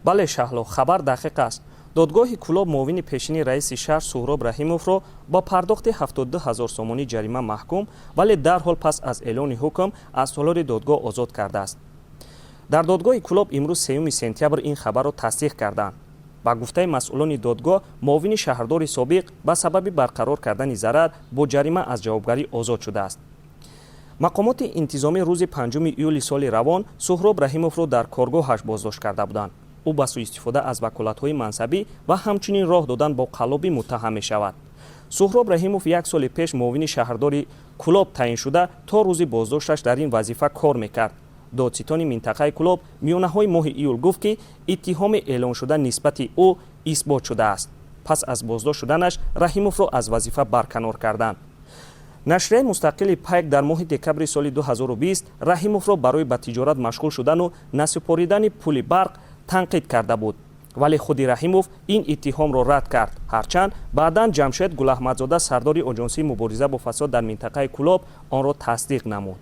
Бале, Шаҳло, хабар дақиқ аст. Додгоҳи Кӯлоб муовини пешини раиси шаҳр Суҳроб Раҳимовро бо пардохти 72 ҳазор сомонӣ ҷарима маҳкум, вале дарҳол пас аз эълони ҳукм аз толори додгоҳ озод кардааст. Дар додгоҳи Кӯлоб имрӯз, 3 сентябр, ин хабарро тасдиқ карданд. Ба гуфтаи масъулони додгоҳ, муовини шаҳрдори собиқ ба сабаби барқарор кардани зарар бо ҷарима аз ҷавобгарӣ озод шудааст. Мақомоти интизомӣ рӯзи 5 июли соли равон Суҳроб Раҳимовро дар коргоҳаш боздошт карда буданд. Ӯ ба сӯистифода аз ваколатҳои мансабӣ ва ҳамчунин роҳ додан бо қаллобӣ муттаҳам мешавад. Суҳроб Раҳимов як соли пеш муовини шаҳрдори Кӯлоб таъин шуда, то рӯзи боздошташ дар ин вазифа кор мекард. Додситони минтақаи Кӯлоб миёнаҳои моҳи июл гуфт, ки иттиҳоми эълоншуда нисбати ӯ исбот шудааст. Пас аз боздошт шуданаш Раҳимовро аз вазифа барканор карданд. Нашрияи мустақили «Пайк» дар моҳи декабри соли 2020 Раҳимовро барои ба тиҷорат машғул шудану насупоридани пули барқ танқид карда буд, вале худи Раҳимов ин иттиҳомро рад кард. Ҳарчанд баъдан Ҷамшед Гулаҳмадзода, сардори Оҷонсии мубориза бо фасод дар минтақаи Кӯлоб, онро тасдиқ намуд.